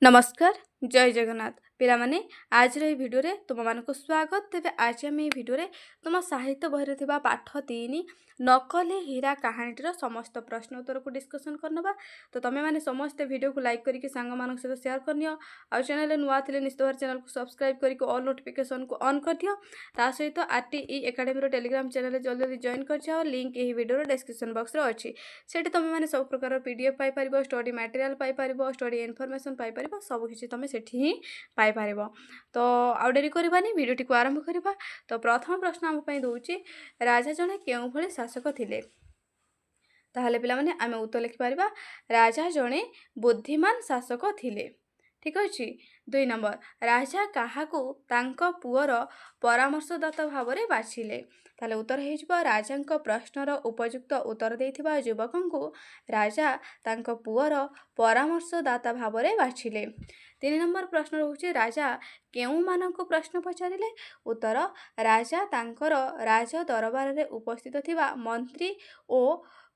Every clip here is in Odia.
ନମସ୍କାର, ଜୟ ଜଗନ୍ନାଥ ପିଲାମାନେ। ଆଜିର ଏହି ଭିଡ଼ିଓରେ ତୁମମାନଙ୍କୁ ସ୍ୱାଗତ। ତେବେ ଆଜି ଆମେ ଏହି ଭିଡ଼ିଓରେ ତୁମ ସାହିତ୍ୟ ବହିରେ ଥିବା ପାଠ 3 ନକଲି ହୀରା କାହାଣୀଟିର ସମସ୍ତ ପ୍ରଶ୍ନ ଉତ୍ତରକୁ ଡିସ୍କସନ୍ କରିନେବା। ତ ତୁମେମାନେ ସମସ୍ତେ ଭିଡ଼ିଓକୁ ଲାଇକ୍ କରିକି ସାଙ୍ଗମାନଙ୍କ ସହିତ ସେୟାର କରିନିଅ, ଆଉ ଚ୍ୟାନେଲରେ ନୂଆ ଥିଲେ ନିଶ୍ଚିତ ଭାବରେ ଚ୍ୟାନେଲକୁ ସବସ୍କ୍ରାଇବ୍ କରିକି ଅଲ୍ ନୋଟିଫିକେସନ୍କୁ ଅନ୍ କରିଦିଅ। ତା ସହିତ ଆର୍ ଟି ଇ ଏକାଡେମୀର ଟେଲିଗ୍ରାମ ଚ୍ୟାନେଲରେ ଜଲ୍ଦି ଜଲ୍ଦି ଜଏନ୍ କରିଯାଅ। ଲିଙ୍କ୍ ଏହି ଭିଡ଼ିଓର ଡେସ୍କ୍ରିପସନ୍ ବକ୍ସରେ ଅଛି। ସେଠି ତୁମେମାନେ ସବୁ ପ୍ରକାର PDF ପାଇପାରିବ, ଷ୍ଟଡି ମ୍ୟାଟେରିଆଲ୍ ପାଇପାରିବ, ଷ୍ଟଡି ଇନଫର୍ମେସନ୍ ପାଇପାରିବ, ସବୁକିଛି ତୁମେ ସେଠି ହିଁ ପାଇପାରିବ। ତ ଆଉ ଡେରି କରିବାନି, ଭିଡ଼ିଓଟିକୁ ଆରମ୍ଭ କରିବା। ତ ପ୍ରଥମ ପ୍ରଶ୍ନ ଆମ ପାଇଁ ଦେଉଛି, ରାଜା ଜଣେ କେଉଁଭଳି ଶାସକ ଥିଲେ? ତାହେଲେ ପିଲାମାନେ, ଆମେ ଉତ୍ତର ଲେଖିପାରିବା, ରାଜା ଜଣେ ବୁଦ୍ଧିମାନ ଶାସକ ଥିଲେ। ଠିକ୍ ଅଛି। 2 ନମ୍ବର, ରାଜା କାହାକୁ ତାଙ୍କ ପୁଅର ପରାମର୍ଶଦାତା ଭାବରେ ବାଛିଲେ? ତାହେଲେ ଉତ୍ତର ହେଇଯିବ, ରାଜାଙ୍କ ପ୍ରଶ୍ନର ଉପଯୁକ୍ତ ଉତ୍ତର ଦେଇଥିବା ଯୁବକଙ୍କୁ ରାଜା ତାଙ୍କ ପୁଅର ପରାମର୍ଶଦାତା ଭାବରେ ବାଛିଲେ। 3 ନମ୍ବର ପ୍ରଶ୍ନ ରହୁଛି, ରାଜା କେଉଁମାନଙ୍କୁ ପ୍ରଶ୍ନ ପଚାରିଲେ? ଉତ୍ତର, ରାଜା ତାଙ୍କର ରାଜ ଦରବାରରେ ଉପସ୍ଥିତ ଥିବା ମନ୍ତ୍ରୀ ଓ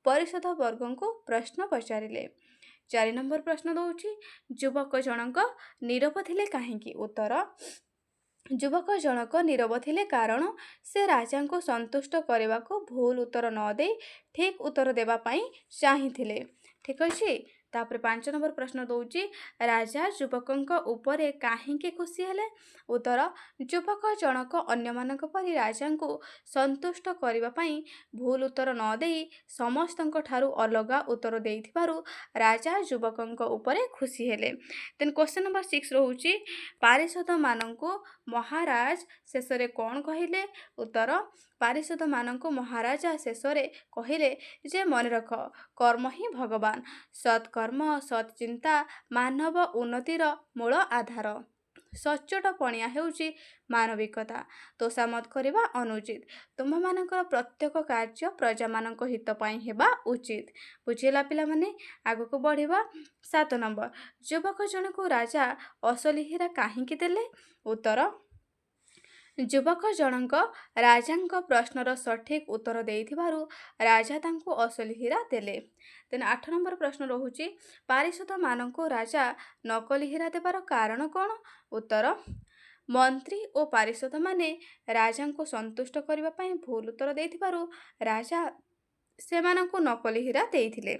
ପରିଷଦ ବର୍ଗଙ୍କୁ ପ୍ରଶ୍ନ ପଚାରିଲେ। 4 ନମ୍ବର ପ୍ରଶ୍ନ ଦେଉଛି, ଯୁବକ ଜଣକ ନୀରବ ଥିଲେ କାହିଁକି? ଉତ୍ତର, ଯୁବକ ଜଣକ ନୀରବ ଥିଲେ କାରଣ ସେ ରାଜାଙ୍କୁ ସନ୍ତୁଷ୍ଟ କରିବାକୁ ଭୁଲ ଉତ୍ତର ନ ଦେଇ ଠିକ୍ ଉତ୍ତର ଦେବା ପାଇଁ ଚାହିଁଥିଲେ। ଠିକ୍ ଅଛି। ତାପରେ 5 ନମ୍ବର ପ୍ରଶ୍ନ ଦେଉଛି, ରାଜା ଯୁବକଙ୍କ ଉପରେ କାହିଁକି ଖୁସି ହେଲେ? ଉତ୍ତର, ଯୁବକ ଜଣକ ଅନ୍ୟମାନଙ୍କ ପରି ରାଜାଙ୍କୁ ସନ୍ତୁଷ୍ଟ କରିବା ପାଇଁ ଭୁଲ ଉତ୍ତର ନ ଦେଇ ସମସ୍ତଙ୍କ ଠାରୁ ଅଲଗା ଉତ୍ତର ଦେଇଥିବାରୁ ରାଜା ଯୁବକଙ୍କ ଉପରେ ଖୁସି ହେଲେ। ଦେନ୍ କ୍ୱେଶ୍ଚନ୍ ନମ୍ବର 6 ରହୁଛି, ପାରିଷଦମାନଙ୍କୁ ମହାରାଜ ଶେଷରେ କ'ଣ କହିଲେ? ଉତ୍ତର, ପାରିଷଦମାନଙ୍କୁ ମହାରାଜା ଶେଷରେ କହିଲେ ଯେ ମନେ ରଖ, କର୍ମ ହିଁ ଭଗବାନ, ସତ୍କର୍ମ ସତ୍ ଚିନ୍ତା ମାନବ ଉନ୍ନତିର ମୂଳ ଆଧାର, ସଚ୍ଚୋଟ ପଣିଆ ହେଉଛି ମାନବିକତା, ତୋଷାମତ କରିବା ଅନୁଚିତ, ତୁମ୍ଭମାନଙ୍କର ପ୍ରତ୍ୟେକ କାର୍ଯ୍ୟ ପ୍ରଜାମାନଙ୍କ ହିତ ପାଇଁ ହେବା ଉଚିତ। ବୁଝିଲା ପିଲାମାନେ? ଆଗକୁ ବଢ଼ିବା। 7 ନମ୍ବର, ଯୁବକ ଜଣକୁ ରାଜା ଅସଲି ହୀରା କାହିଁକି ଦେଲେ? ଉତ୍ତର, ଯୁବକ ଜଣଙ୍କ ରାଜାଙ୍କ ପ୍ରଶ୍ନର ସଠିକ୍ ଉତ୍ତର ଦେଇଥିବାରୁ ରାଜା ତାଙ୍କୁ ଅସଲି ହୀରା ଦେଲେ। ଦେନ୍ 8 ନମ୍ବର ପ୍ରଶ୍ନ ରହୁଛି, ପାରିଷଦମାନଙ୍କୁ ରାଜା ନକଲି ହୀରା ଦେବାର କାରଣ କ'ଣ? ଉତ୍ତର, ମନ୍ତ୍ରୀ ଓ ପାରିଷଦମାନେ ରାଜାଙ୍କୁ ସନ୍ତୁଷ୍ଟ କରିବା ପାଇଁ ଭୁଲ ଉତ୍ତର ଦେଇଥିବାରୁ ରାଜା ସେମାନଙ୍କୁ ନକଲି ହୀରା ଦେଇଥିଲେ।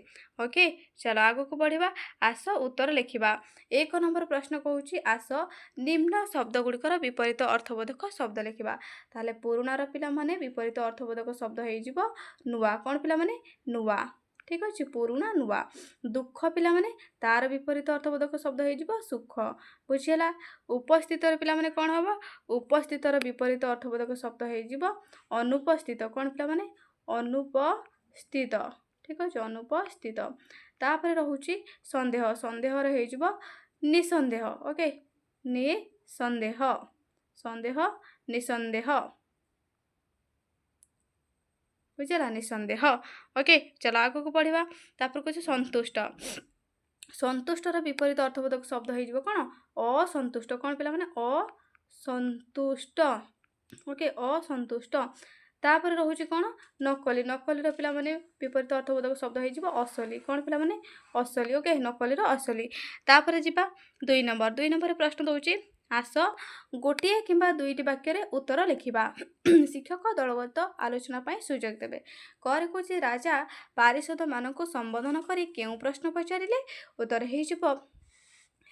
ଓକେ, ଚାଲ ଆଗକୁ ବଢ଼ିବା। ଆସ ଉତ୍ତର ଲେଖିବା। 1 ନମ୍ବର ପ୍ରଶ୍ନ କହୁଛି, ଆସ ନିମ୍ନ ଶବ୍ଦ ଗୁଡ଼ିକର ବିପରୀତ ଅର୍ଥବୋଧକ ଶବ୍ଦ ଲେଖିବା। ତାହେଲେ ପୁରୁଣାର ପିଲାମାନେ ବିପରୀତ ଅର୍ଥବୋଧକ ଶବ୍ଦ ହେଇଯିବ ନୂଆ। କ'ଣ ପିଲାମାନେ? ନୂଆ। ଠିକ୍ ଅଛି, ପୁରୁଣା ନୂଆ। ଦୁଃଖ ପିଲାମାନେ, ତାର ବିପରୀତ ଅର୍ଥବୋଧକ ଶବ୍ଦ ହେଇଯିବ ସୁଖ। ବୁଝିହେଲା? ଉପସ୍ଥିତର ପିଲାମାନେ କ'ଣ ହେବ? ଉପସ୍ଥିତର ବିପରୀତ ଅର୍ଥବୋଧକ ଶବ୍ଦ ହେଇଯିବ ଅନୁପସ୍ଥିତ। କ'ଣ ପିଲାମାନେ? ଅନୁପସ୍ଥିତ। ଠିକ୍ ଅଛି, ଅନୁପସ୍ଥିତ। ତାପରେ ରହୁଛି ସନ୍ଦେହ। ସନ୍ଦେହର ହେଇଯିବ ନିଃସନ୍ଦେହ। ଓକେ, ନିଃସନ୍ଦେହ, ସନ୍ଦେହ ନିଃସନ୍ଦେହ। ବୁଝିଲା? ନିଃସନ୍ଦେହ। ଓକେ, ଚାଲ ଆଗକୁ ବଢ଼ିବା। ତାପରେ କହୁଛି ସନ୍ତୁଷ୍ଟ। ସନ୍ତୁଷ୍ଟର ବିପରୀତ ଅର୍ଥବୋଧକ ଶବ୍ଦ ହେଇଯିବ କ'ଣ? ଅସନ୍ତୁଷ୍ଟ। କ'ଣ ପିଲାମାନେ? ଅସନ୍ତୁଷ୍ଟ। ଓକେ, ଅସନ୍ତୁଷ୍ଟ। ତାପରେ ରହୁଛି କ'ଣ? ନକଲି। ନକଲିର ପିଲାମାନେ ବିପରୀତ ଅର୍ଥବୋଧକ ଶବ୍ଦ ହେଇଯିବ ଅସଲି। କ'ଣ ପିଲାମାନେ? ଅସଲି। ଓକେ, ନକଲିର ଅସଲି। ତାପରେ ଯିବା 2 ନମ୍ବର। 2 ନମ୍ବରରେ ପ୍ରଶ୍ନ ଦେଉଛି, ଆସ ଗୋଟିଏ କିମ୍ବା ଦୁଇଟି ବାକ୍ୟରେ ଉତ୍ତର ଲେଖିବା। ଶିକ୍ଷକ ଦଳଗତ ଆଲୋଚନା ପାଇଁ ସୁଯୋଗ ଦେବେ। କରେ କହୁଛି, ରାଜା ପାରିଷଦମାନଙ୍କୁ ସମ୍ବୋଧନ କରି କେଉଁ ପ୍ରଶ୍ନ ପଚାରିଲେ? ଉତ୍ତର ହେଇଯିବ,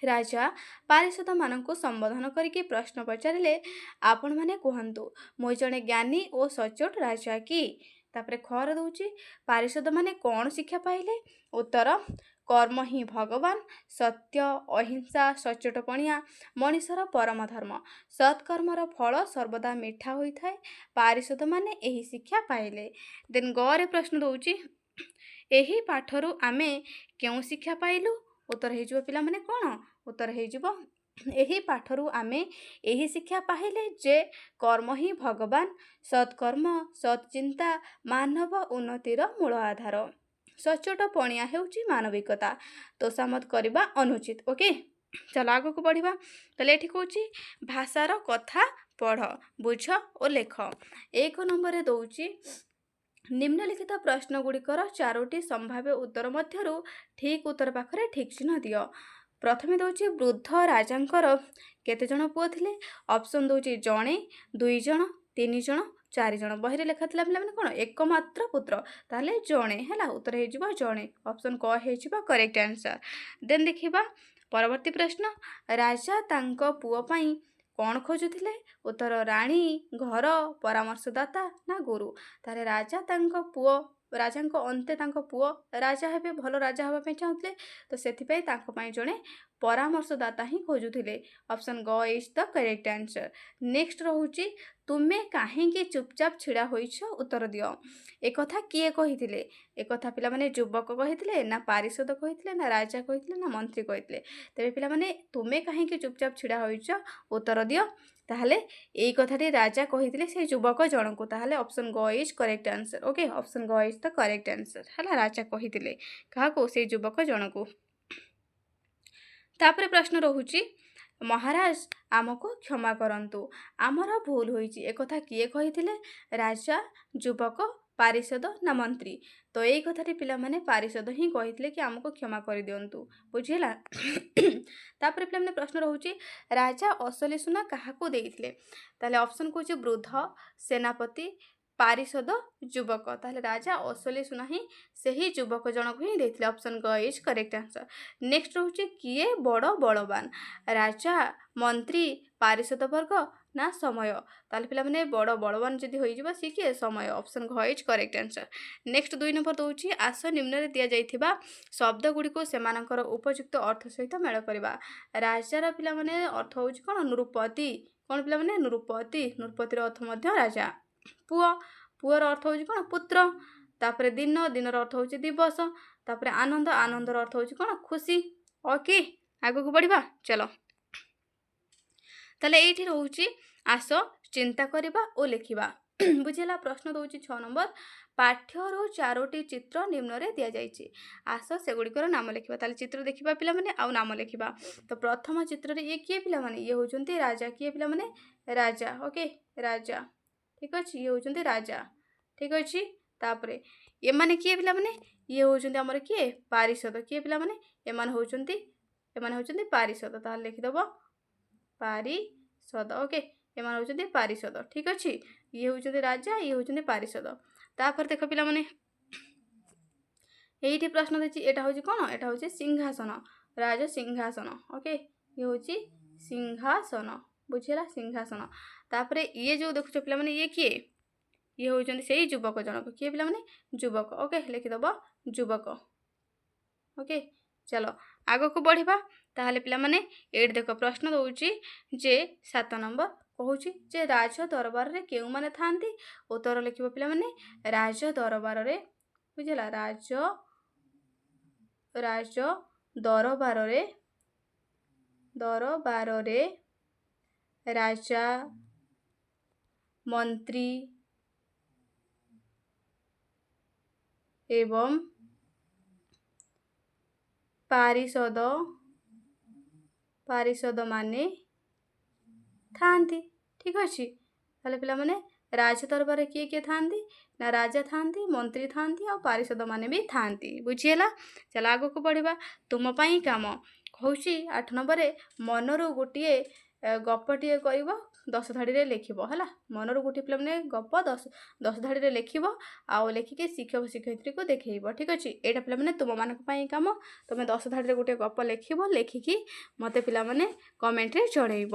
ରାଜା ପାରିଷଦମାନଙ୍କୁ ସମ୍ବୋଧନ କରିକି ପ୍ରଶ୍ନ ପଚାରିଲେ, ଆପଣମାନେ କୁହନ୍ତୁ, ମୁଁ ଜଣେ ଜ୍ଞାନୀ ଓ ସଚ୍ଚୋଟ ରାଜା କି? ତାପରେ ଖରେ ଦେଉଛି, ପାରିଷଦମାନେ କ'ଣ ଶିକ୍ଷା ପାଇଲେ? ଉତ୍ତର, କର୍ମ ହିଁ ଭଗବାନ, ସତ୍ୟ, ଅହିଂସା, ସଚ୍ଚୋଟପଣିଆ ମଣିଷର ପରମ ଧର୍ମ, ସତ୍କର୍ମର ଫଳ ସର୍ବଦା ମିଠା ହୋଇଥାଏ। ପାରିଷଦମାନେ ଏହି ଶିକ୍ଷା ପାଇଲେ। ଦେନ୍ ଗରେ ପ୍ରଶ୍ନ ଦେଉଛି, ଏହି ପାଠରୁ ଆମେ କେଉଁ ଶିକ୍ଷା ପାଇଲୁ? ଉତ୍ତର ହେଇଯିବ ପିଲାମାନେ କ'ଣ? ଉତ୍ତର ହେଇଯିବ, ଏହି ପାଠରୁ ଆମେ ଏହି ଶିକ୍ଷା ପାଇଲେ ଯେ କର୍ମ ହିଁ ଭଗବାନ, ସତ୍କର୍ମ ସତ୍ଚିନ୍ତା ମାନବ ଉନ୍ନତିର ମୂଳ ଆଧାର, ସଚ୍ଚୋଟ ପଣିଆ ହେଉଛି ମାନବିକତା, ତୋଷାମତ କରିବା ଅନୁଚିତ। ଓକେ, ଚାଲ ଆଗକୁ ବଢ଼ିବା। ତାହେଲେ ଏଠି କହୁଛି, ଭାଷାର କଥା ପଢ଼, ବୁଝ ଓ ଲେଖ। 1 ନମ୍ବରରେ ଦେଉଛି, ନିମ୍ନଲିଖିତ ପ୍ରଶ୍ନ ଗୁଡ଼ିକର 4ଟି ସମ୍ଭାବ୍ୟ ଉତ୍ତର ମଧ୍ୟରୁ ଠିକ୍ ଉତ୍ତର ପାଖରେ ଠିକ୍ ଚିହ୍ନ ଦିଅ। ପ୍ରଥମେ ଦେଉଛି ବୃଦ୍ଧ ରାଜାଙ୍କର କେତେଜଣ ପୁଅ ଥିଲେ? ଅପସନ୍ ଦେଉଛି ଜଣେ, ଦୁଇ ଜଣ, ତିନି ଜଣ, ଚାରି ଜଣ। ବହିରେ ଲେଖା ଥିଲା ପିଲାମାନେ କ'ଣ? ଏକମାତ୍ର ପୁତ୍ର, ତାହେଲେ ଜଣେ ହେଲା। ଉତ୍ତର ହେଇଯିବ ଜଣେ। ଅପସନ୍ କ ହେଇଯିବ କରେକ୍ଟ ଆନ୍ସର୍। ଦେନ୍ ଦେଖିବା ପରବର୍ତ୍ତୀ ପ୍ରଶ୍ନ, ରାଜା ତାଙ୍କ ପୁଅ ପାଇଁ କ'ଣ ଖୋଜୁଥିଲେ? ଉତ୍ତର ରାଣୀ, ଘର, ପରାମର୍ଶଦାତା ନା ଗୁରୁ। ତାହେଲେ ରାଜା ତାଙ୍କ ପୁଅ, ରାଜାଙ୍କ ଅନ୍ତେ ତାଙ୍କ ପୁଅ ରାଜା ହେବେ, ଭଲ ରାଜା ହେବା ପାଇଁ ଚାହୁଁଥିଲେ, ତ ସେଥିପାଇଁ ତାଙ୍କ ପାଇଁ ଜଣେ ପରାମର୍ଶଦାତା ହିଁ ଖୋଜୁଥିଲେ। ଅପସନ୍ ଗ is the correct answer. Next ରହୁଛି, ତୁମେ କାହିଁକି ଚୁପଚାପ ଛିଡ଼ା ହୋଇଛ, ଉତ୍ତର ଦିଅ। ଏକଥା କିଏ କହିଥିଲେ? ଏକଥା ପିଲାମାନେ ଯୁବକ କହିଥିଲେ ନା ପାରିଷଦ କହିଥିଲେ ନା ରାଜା କହିଥିଲେ ନା ମନ୍ତ୍ରୀ କହିଥିଲେ? ତେବେ ପିଲାମାନେ, ତୁମେ କାହିଁକି ଚୁପଚାପ ଛିଡ଼ା ହୋଇଛ, ଉତ୍ତର ଦିଅ, ତାହେଲେ ଏଇ କଥାଟି ରାଜା କହିଥିଲେ ସେଇ ଯୁବକ ଜଣଙ୍କୁ। ତାହେଲେ ଅପସନ୍ ଗ is correct answer. Okay, option ଗ is the correct answer ହେଲା। ରାଜା କହିଥିଲେ କାହାକୁ? ସେଇ ଯୁବକ ଜଣକୁ। ତାପରେ ପ୍ରଶ୍ନ ରହୁଛି, ମହାରାଜ ଆମକୁ କ୍ଷମା କରନ୍ତୁ, ଆମର ଭୁଲ ହୋଇଛି, ଏକଥା କିଏ କହିଥିଲେ? ରାଜା, ଯୁବକ, ପାରିଷଦ ନା ମନ୍ତ୍ରୀ? ତ ଏଇ କଥାଟି ପିଲାମାନେ ପାରିଷଦ ହିଁ କହିଥିଲେ କି ଆମକୁ କ୍ଷମା କରିଦିଅନ୍ତୁ। ବୁଝିହେଲା? ତାପରେ ପିଲାମାନେ ପ୍ରଶ୍ନ ରହୁଛି, ରାଜା ଅସଲି ସୁନା କାହାକୁ ଦେଇଥିଲେ? ତାହେଲେ ଅପସନ୍ କହୁଛି ବୃଦ୍ଧ, ସେନାପତି, ପାରିଷଦ, ଯୁବକ। ତାହେଲେ ରାଜା ଅସଲି ସୁନା ହିଁ ସେହି ଯୁବକ ଜଣକୁ ହିଁ ଦେଇଥିଲେ। ଅପସନ୍ ଗ is correct answer. Next ରହୁଛି, କିଏ ବଡ଼ ବଳବାନ? ରାଜା, ମନ୍ତ୍ରୀ, ପାରିଷଦ ବର୍ଗ ନା ସମୟ? ତାହେଲେ ପିଲାମାନେ ବଡ଼ ବଳବାନ ଯଦି ହୋଇଯିବ ସିଏ କିଏ? ସମୟ। ଅପସନ୍ ଘ is correct answer. Next 2 number ଦେଉଛି, ଆସ ନିମ୍ନରେ ଦିଆଯାଇଥିବା ଶବ୍ଦ ଗୁଡ଼ିକୁ ସେମାନଙ୍କର ଉପଯୁକ୍ତ ଅର୍ଥ ସହିତ ମେଳ କରିବା। ରାଜାର ପିଲାମାନେ ଅର୍ଥ ହେଉଛି କ'ଣ? ନୃପତି। କ'ଣ ପିଲାମାନେ? ନୃପତି। ନୃପତିର ଅର୍ଥ ମଧ୍ୟ ରାଜା। ପୁଅ, ପୁଅର ଅର୍ଥ ହେଉଛି କ'ଣ? ପୁତ୍ର। ତାପରେ ଦିନ, ଦିନର ଅର୍ଥ ହେଉଛି ଦିବସ। ତାପରେ ଆନନ୍ଦ, ଆନନ୍ଦର ଅର୍ଥ ହେଉଛି କ'ଣ? ଖୁସି। ଓକେ, ଆଗକୁ ବଢ଼ିବା ଚାଲ। ତାହେଲେ ଏଇଠି ରହୁଛି ଆସ ଚିନ୍ତା କରିବା ଓ ଲେଖିବା। ବୁଝିଲା? ପ୍ରଶ୍ନ ଦେଉଛି 6 ନମ୍ବର, ପାଠ୍ୟରୁ 4ଟି ଚିତ୍ର ନିମ୍ନରେ ଦିଆଯାଇଛି, ଆସ ସେଗୁଡ଼ିକର ନାମ ଲେଖିବା। ତାହେଲେ ଚିତ୍ର ଦେଖିବା ପିଲାମାନେ ଆଉ ନାମ ଲେଖିବା। ତ ପ୍ରଥମ ଚିତ୍ରରେ ଇଏ କିଏ ପିଲାମାନେ? ଇଏ ହେଉଛନ୍ତି ରାଜା। କିଏ ପିଲାମାନେ? ରାଜା। ଓକେ, ରାଜା। ଠିକ୍ ଅଛି, ଇଏ ହେଉଛନ୍ତି ରାଜା। ଠିକ୍ ଅଛି। ତାପରେ ଏମାନେ କିଏ ପିଲାମାନେ? ଇଏ ହେଉଛନ୍ତି ଆମର କିଏ? ପାରିଷଦ। କିଏ ପିଲାମାନେ? ଏମାନେ ହେଉଛନ୍ତି ପାରିଷଦ। ତାହେଲେ ଲେଖିଦେବ ପାରିଷଦ। ଓକେ, ଏମାନେ ହେଉଛନ୍ତି ପାରିଷଦ। ଠିକ୍ ଅଛି, ଇଏ ହେଉଛନ୍ତି ରାଜା, ଇଏ ହେଉଛନ୍ତି ପାରିଷଦ। ତାପରେ ଦେଖ ପିଲାମାନେ, ଏଇଠି ପ୍ରଶ୍ନ ଦେଇଛି, ଏଇଟା ହେଉଛି କ'ଣ? ଏଇଟା ହେଉଛି ସିଂହାସନ, ରାଜ ସିଂହାସନ। ଓକେ, ଇଏ ହେଉଛି ସିଂହାସନ। ବୁଝିହେଲା? ସିଂହାସନ। ତାପରେ ଇଏ ଯେଉଁ ଦେଖୁଛ ପିଲାମାନେ, ଇଏ କିଏ? ଇଏ ହେଉଛନ୍ତି ସେଇ ଯୁବକ ଜଣକ। କିଏ ପିଲାମାନେ? ଯୁବକ। ଓକେ, ଲେଖିଦେବ ଯୁବକ। ଓକେ, ଚାଲ ଆଗକୁ ବଢ଼ିବା। ତାହେଲେ ପିଲାମାନେ ଏଇଠି ଦେଖ ପ୍ରଶ୍ନ ଦେଉଛି ଯେ 7 ନମ୍ବର କହୁଛି ଯେ ରାଜ ଦରବାରରେ କେଉଁମାନେ ଥାଆନ୍ତି? ଉତ୍ତର ଲେଖିବ ପିଲାମାନେ, ରାଜ ଦରବାରରେ, ବୁଝିଲା, ରାଜ ରାଜ ଦରବାରରେ ଦରବାରରେ ରାଜା, ମନ୍ତ୍ରୀ ଏବଂ ପାରିଷଦ ପାରିଷଦମାନେ ଥାଆନ୍ତି। ଠିକ୍ ଅଛି। ତାହେଲେ ପିଲାମାନେ ରାଜ ଦରବାରରେ କିଏ କିଏ ଥାଆନ୍ତି? ନା ରାଜା ଥାଆନ୍ତି, ମନ୍ତ୍ରୀ ଥାଆନ୍ତି ଆଉ ପାରିଷଦମାନେ ବି ଥାଆନ୍ତି। ବୁଝିହେଲା? ଚାଲ ଆଗକୁ ବଢ଼ିବା। ତୁମ ପାଇଁ କାମ କହୁଛି 8 ନମ୍ବରରେ, ମନରୁ ଗୋଟିଏ ଗପଟିଏ କରିବ, 10 ଧାଡ଼ିରେ ଲେଖିବ। ହେଲା, ମନରୁ ଗୋଟିଏ ପିଲାମାନେ ଗପ 10 ଧାଡ଼ିରେ ଲେଖିବ ଆଉ ଲେଖିକି ଶିକ୍ଷକ ଶିକ୍ଷୟିତ୍ରୀକୁ ଦେଖେଇବ। ଠିକ୍ ଅଛି, ଏଇଟା ପିଲାମାନେ ତୁମମାନଙ୍କ ପାଇଁ କାମ। ତୁମେ 10 ଧାଡ଼ିରେ ଗୋଟିଏ ଗପ ଲେଖିବ, ଲେଖିକି ମୋତେ ପିଲାମାନେ କମେଣ୍ଟରେ ଜଣେଇବ।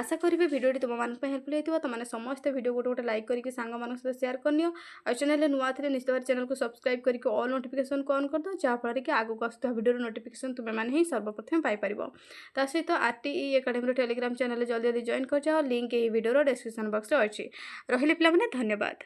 ଆଶା କରିବି ଭିଡ଼ିଓଟି ତୁମମାନଙ୍କ ପାଇଁ ହେଲ୍ପଫୁଲ୍ ହେଇଥିବ। ତୁମମାନେ ସମସ୍ତେ ଭିଡ଼ିଓ ଗୋଟେ ଗୋଟେ ଲାଇକ୍ କରିକି ସାଙ୍ଗମାନଙ୍କ ସହିତ ସେୟାର କରିନିଅ। ଆଉ ଚ୍ୟାନେଲରେ ନୂଆ ଥିଲେ ନିଶ୍ଚିତ ଭାବରେ ଚ୍ୟାନେଲକୁ ସବସ୍କ୍ରାଇବ୍ କରିକି ଅଲ୍ ନୋଟିଫିକେସନ୍କୁ ଅନ୍ କରିଦିଅ, ଯାହାଫଳରେ କି ଆଗକୁ ଆସୁଥିବା ଭିଡ଼ିଓର ନୋଟିଫିକେସନ୍ ତୁମେମାନେ ହିଁ ସର୍ବପ୍ରଥମେ ପାଇପାରିବ। ତା ସହିତ RTE ଏକାଡେମୀର ଟେଲିଗ୍ରାମ ଚ୍ୟାନେଲରେ ଜଲ୍ଦି ଜଲ୍ଦି ଜଏନ୍ କରିଯାଅ। ଲିଙ୍କ୍ ଏହି ଭିଡ଼ିଓର ଡେସ୍କ୍ରିପସନ୍ ବକ୍ସରେ ଅଛି। ରହିଲେ ପିଲାମାନେ, ଧନ୍ୟବାଦ।